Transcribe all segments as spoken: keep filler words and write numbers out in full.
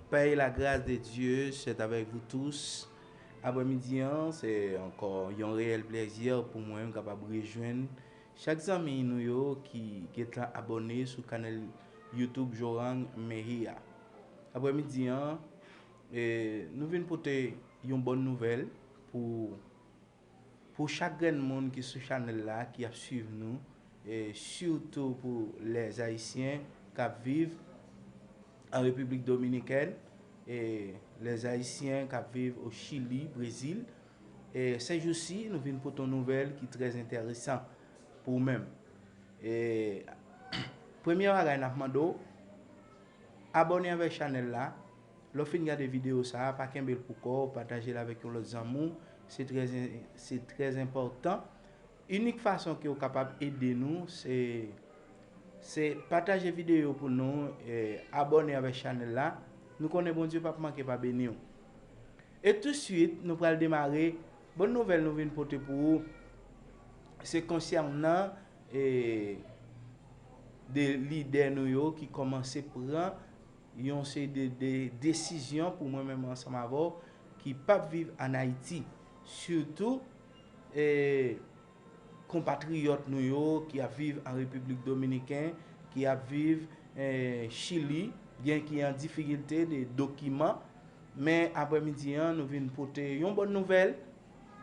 Paix et la grâce de Dieu soit avec vous tous. Aprèmidi an, se ankò yon reyèl plèzi pou mwen kapab rejwenn chak zanmi nou yo ki gentan abòne sou kanal YouTube Jorang Mejia. Aprèmidi an, e, nou vin pote yon bòn nouvèl pou, pou chak grenn moun ki sou chanèl la, ki ap swiv nou, e sitou pou lèzayisyen k ap viv an Repiblik Dominikèn, e lèzayisyen k ap viv o Chili, Brezil. E sèjousi, nou vin pote yon nouvèl ki trè enteresan pou ou menm. E premye bagay n ap mande w, abòne avèk chanèl la. Lè w fin gade videyo sa a, pa kenbe l pou kò w, pataje l avèk yon lòt zanmi w. Se trè, se trè enpòtan. Inik fason ke w kapab ede nou, se, se pataje videyo pou nou, e abòne avèk chanèl la. Nou konnen Bondye p ap manke pa beni w. E touswit, nou pral demare. Bòn nouvèl nou vin pote pou ou, se konsènan, e, de lidè nou yo ki kòmanse pran yon seri de, de desizyon pou mwen menm ansanm avè w ki p ap viv ann Ayiti. Sitou, e, konpatriyòt nou yo ki ap viv an Repiblik Dominiken, ki ap viv, e, Chili, gen ki an difikilte de dokiman. Men aprèmidi an, nou vin pote yon bòn nouvèl.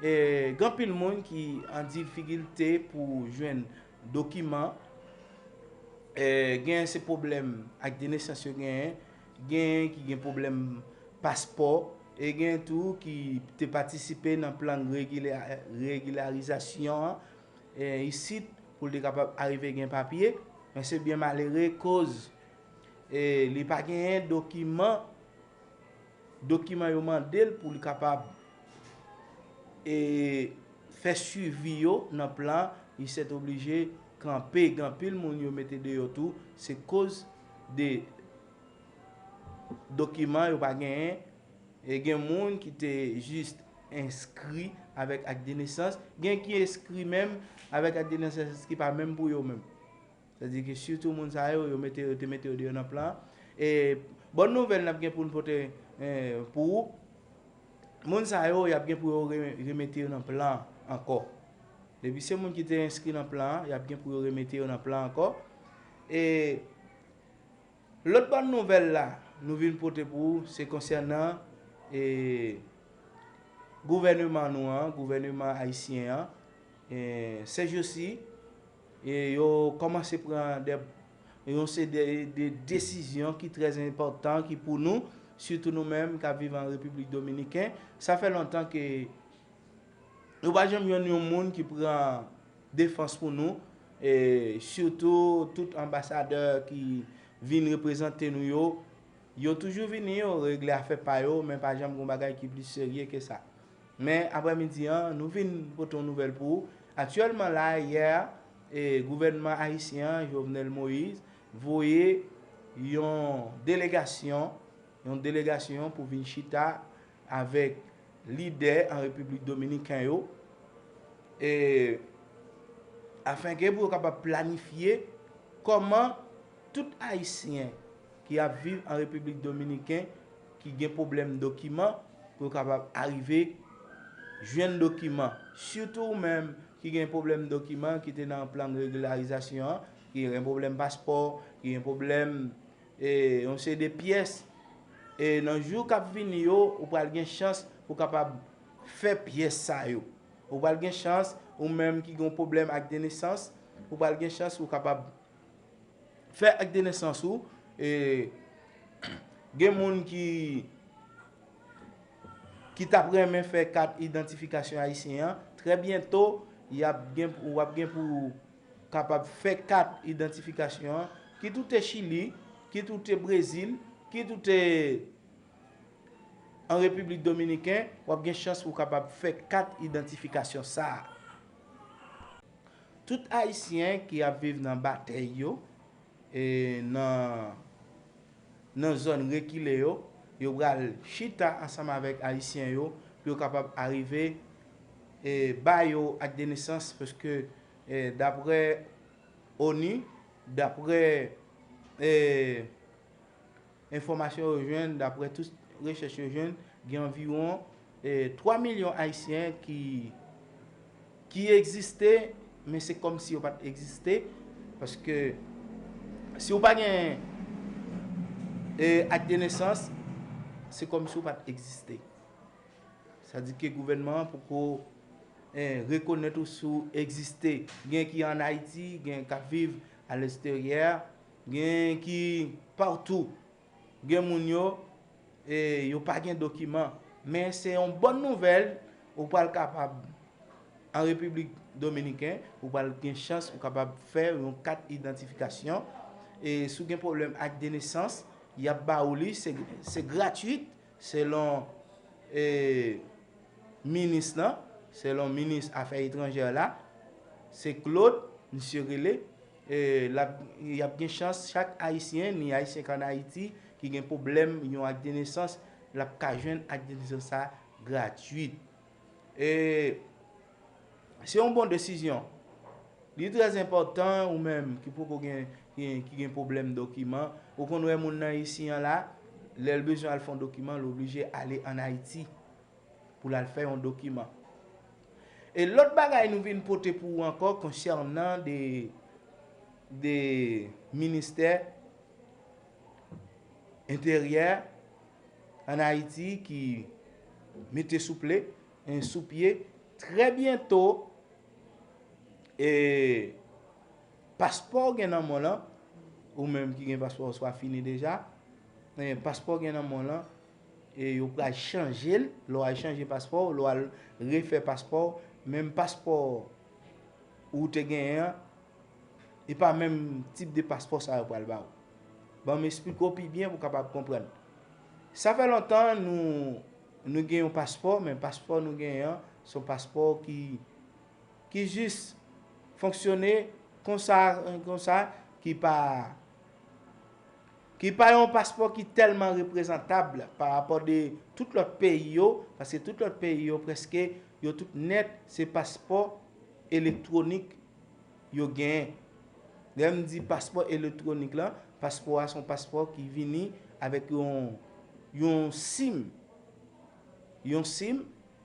E, gen anpil moun ki an difikilte pou jwenn dokiman. E, gen se pwoblèm ak de nesans yo genyen, gen ki gen pwoblèm paspò, e gen tou ki te patisipe nan plan regila-, regilarizasyon an, e, isit pou l te kapab arive gen papye, men se byen malere koz, e, li pa genyen dokiman, dokiman yo mande l pou li kapab, e, fè swivi yo nan plan, li sètoblije kanpe. Gen anpil moun yo mete deyò tou, se koz de dokiman yo pa genyen. E gen moun ki te jis enskri avèk ak de nesans, gen ki enskri menm avèk ak de nesans ki pa menm pou yo menm. Sètadi ke sitou moun sa yo, yo mete, yo te mete yo deyò nan plan. E bòn nouvèl n ap gen pou n pote, e, pou ou, moun sa yo, y ap gen pou yo re-, remete yo nan plan ankò. Depi se moun ki te enskri nan plan an, y ap gen pou yo remete yo nan plan ankò. E lòt bòn nouvèl la, nou vin pote pou ou, se konsènan, e, gouvèneman nou an, gouvèneman ayisyen an, e, sèjousi, e, yo kòmanse pran de, yon seri de, de desizyon ki trè enpòtan, ki pou nou, sitou nou menm k ap viv an Repiblik Dominiken. Sa fè lontan ke nou pa janm jwenn yon moun ki pran defans pou nou, e sitou tout anbasadè ki vin reprezante nou yo, yo toujou vini, yo regle afè pa yo, men pa janm gen bagay ki plis serye ke sa. Men aprèmidi an, nou vin pote yon nouvèl pou ou. Aktyèlman la, yè, e, gouvènman ayisyen an, Jovenel Moïse, voye yon delegasyon, yon delegasyon pou vin chita avèk lidè an Repiblik Dominiken yo, e, afenke pou yo kapab planifye kòman tout ayisyen ki ap viv an Repiblik Dominiken ki gen pwoblèm dokiman, pou yo kapab arive jwenn dokiman. Sitou ou menm ki gen pwoblèm dokiman, ki te nan plan regilarizasyon an, ki gen pwoblèm paspò, ki gen pwoblèm, e, yon seri de pyès. E nan jou k ap vini yo, ou pral gen chans pou kapab fè pyès sa yo. Ou pral gen chans, ou menm ki gen yon pwoblèm ak de nesans, ou pral gen chans pou kapab fè ak de nesans ou. E, gen moun ki, ki t ap renmen fè kat idantifikasyon ayisyen an. Trè byento, y ap gen, w ap gen pou kapab fè kat idantifikasyon an. Kit ou te Chili, kit ou te Brezil, kit ou te an Repiblik Dominiken, w ap gen chans pou kapab fè kat idantifikasyon sa a. Tout ayisyen ki ap viv nan batèy yo, e nan, nan zòn rekile yo, yo pral chita ansanm avèk ayisyen yo pou yo kapab arive, e, ba yo ak de nesans, paske, e, daprè ONU, daprè, e, enfòmasyon yo jwenn, daprè tout rechèch yo jwenn, gen anviwon eh, twa milyon Ayisyen ki, ki egziste, men se kòmsi yo pa t egziste. Paske si w pa gen eh, ak de nesans, se kòmsi w pa t egziste. Sa di ke gouvènman an poko eh, rekonèt ou si w egziste. Gen ki ann Ayiti, gen k ap viv aleksteryè, gen ki patou. Gen moun yo, eh, yo pa gen dokiman. Men se yon bòn nouvèl, ou pral kapab, an Repiblik Dominiken, ou pral gen chans, ou kapab fè yon kat idantifikasyon. E si w gen pwoblèm ak de nesans, y ap ba ou li, se, se gratwit, selon eh, minis lan, selon minis afè etranjè la, se Claude, misye rele, eh, l ap, y ap gen chans chak Ayisyen, ni Ayisyen k ann Ayiti, ki gen pwoblèm yon ak de nesans, l ap ka jwenn ak de nesans sa gratwit. E se yon bon desizyon. Li trè enpòtan, ou menm ki poko gen, gen, ki gen pwoblèm dokiman, ou konn wè moun nan isi an la, lè l bezwen al fè yon dokiman, l oblije ale ann Ayiti pou l al fè yon dokiman. E lòt bagay nou vin pote pou ou ankò konsènan de, de ministè enteryè ann Ayiti ki mete sou ple, sou pye, trè byento, e paspò w gen nan men w lan, ou menm ki gen paspò w swa fini deja, e paspò w gen nan men w lan, e yo pral chanje l, lè w al chanje paspò w, lè w al refè paspò w, menm paspò ou te genyen an, e pa menm tip de paspò sa yo pral ba w. Ban m esplike w pi byen pou w kapab konprann. Sa fè lontan nou, nou gen yon paspò, men paspò nou genyen an, se yon paspò ki, ki jis fonksyone konsa, konsa, ki pa, ki pa yon paspò ki tèlman reprezantab pa rapò de tout lòt peyi yo, paske tout lòt peyi yo prèske yo tout nèt se paspò elektwonik yo genyen. Lè m di paspò elektwonik lan, paspò a se yon paspò ki vini avèk yon, yon sim. Yon sim,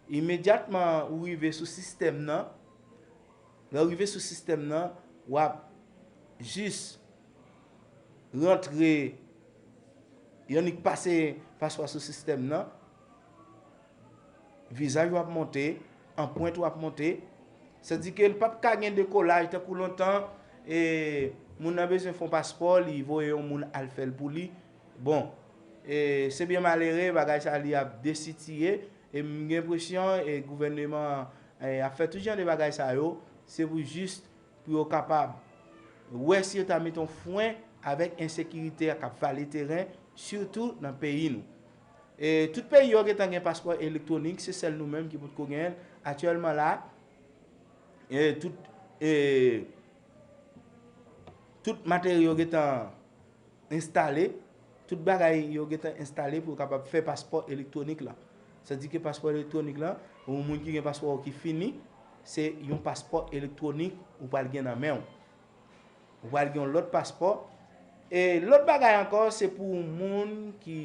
imedyatman ou rive sou sistèm nan, lè w rive sou sistèm nan, w ap jis rantre, yo annik pase paspò sou sistèm nan, vizaj ou ap monte, anpwent ou ap monte. Sa di ke l p ap ka gen dekolaj tankou lontan, e moun nan bezwen fè yon paspò, li voye yon moun al fè l pou li. Bon, e se byen malere, bagay sa li ap desitiye, e m gen enpresyon, e gouvèneman an, e ap fè tout jan de bagay sa yo, se pou jis pou yo kapab wè si yo ta mete yon fren avèk ensekirite a k ap vale teren, sitou nan peyi nou. E tout peyi yo gentan gen paspò elektwonik, se sèl nou menm ki potko genyen l. Aktyèlman la, e tout, e tout materyo gentan enstale, tout bagay yo gentan enstale pou yo kapab fè paspò elektwonik lan. Sa di ke paspò elektwonik lan, yon moun ki gen paspò ki fini, se yon paspò elektwonik ou pral gen nan men w. Ou pral gen yon lòt paspò. E lòt bagay ankò, se pou moun ki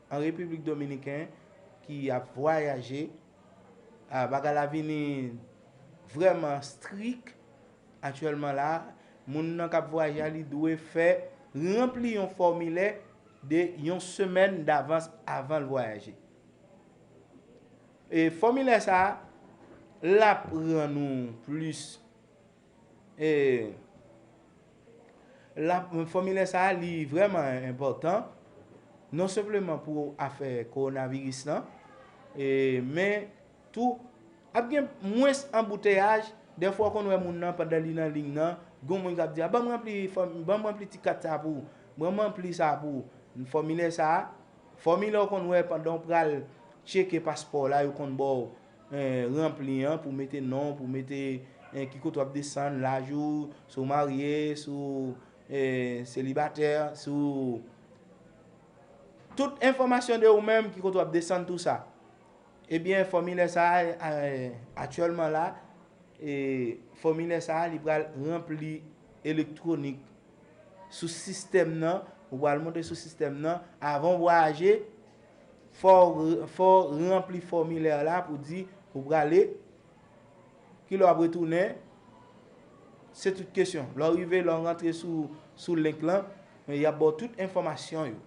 an Repiblik Dominiken, ki ap vwayaje, a, bagay la vini vrèman strik aktyèlman la. Moun nan k ap vwayaje a, li dwe fè, ranpli yon fòmilè de yon semèn davans avan l vwayaje. E fòmilè sa a, l ap rann ou plis, e, l ap, fòmilè sa a, li vrèman enpòtan, non senpleman pou afè kowonaviris lan, e, men tou, ap gen mwens anbouteyaj. Dèfwa w konn wè moun nan, pandan li nan liy nan, gen yon moun k ap di, "A, ban m ranpli fòm, ban m ranpli ti kat sa pou ou, ban m ranpli sa pou ou." Fòmilè sa a, fòmilè w konn wè pandan w pral tcheke paspò w la, yo konn ba w, eh, ranpli an, pou mete non, pou mete, eh, ki kote w ap desann, laj ou, si w marye, si w, eh, selibatè, si w, tout enfòmasyon de ou menm, ki kote w ap desann, tou sa. Ebyen, fòmilè sa a, eh, aktyèlman la, e fòmilè sa a, li pral ranpli elektwonik sou sistèm nan, Ou pral monte sou sistèm nan, avan w vwayaje, fò w, fò w ranpli fòmilè la pou di ou prale, kilè w ap retounen, se tout kesyon. Lè w rive, lè w rantre sou, sou link lan, men y ap ba w tout enfòmasyon yo.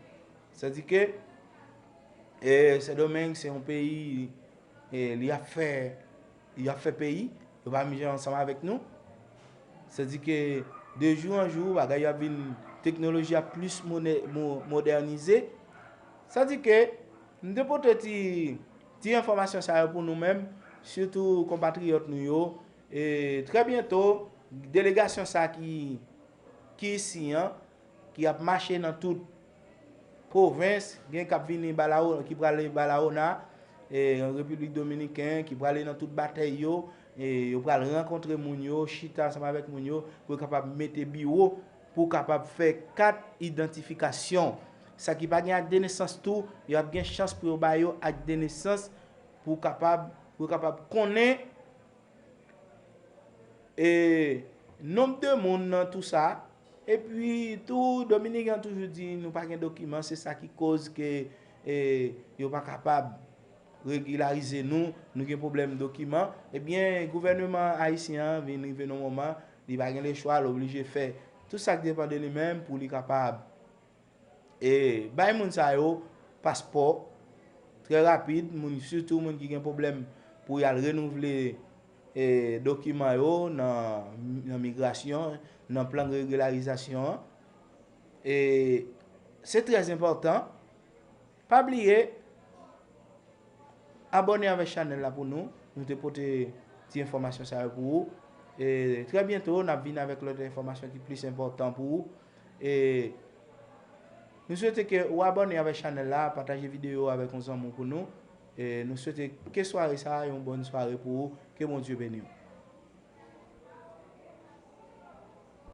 Sètadi ke, e, Sendomeng se yon peyi, e, li ap fè, li ap fè peyi, yo pa menm jan ansanm avèk nou. Sètadi ke de jou an jou, bagay yo ap vin, teknoloji ap plis mone-, mo-, modènize. Sètadi ke m te pote ti, ti enfòmasyon sa yo pou nou menm, sitou konpatriyòt nou yo. E trè byento, delegasyon sa ki, ki isi an, ki ap mache nan tout pwovens, gen k ap vini Balawo-, ki prale Balawona, e, an Repiblik Dominikèn, ki prale nan tout batèy yo, e, yo pral rankontre moun yo, chita ansanm avèk moun yo, pou yo kapab mete biwo, pou kapab fè kat idantifikasyon. Sa ki pa gen ak de nesans tou, yo ap gen chans pou yo ba yo ak de nesans pou kapab, pou yo kapab konnen e nonb de moun nan tou sa. Epi tou, Dominiken an toujou di nou pa gen dokiman, se sa ki koz ke, e, yo pa kapab regilarize nou, nou gen pwoblèm dokiman. Ebyen, gouvèneman ayisyen an vin rive nan moman, li pa gen lechwa, l oblije fè tout sa k depann de li menm pou li kapab e bay moun sa yo paspò trè rapid, moun, sitou moun ki gen pwoblèm pou y al renouvle, e, dokiman yo nan, nan migrasyon, nan plan regilarizasyon an. E se trè enpòtan. Pa bliye, abòne avèk chanèl la pou nou. Nou te pote ti enfòmasyon sa yo pou ou. E trè byento, n ap vin avèk lòt enfòmasyon ki plis enpòtan pou ou. E nou swete ke ou abòne avèk chanèl la, pataje videyo avèk yon zanmi w pou nou. E nou swete ke sware sa a yon bòn sware pou ou. Ke Bondye beni w.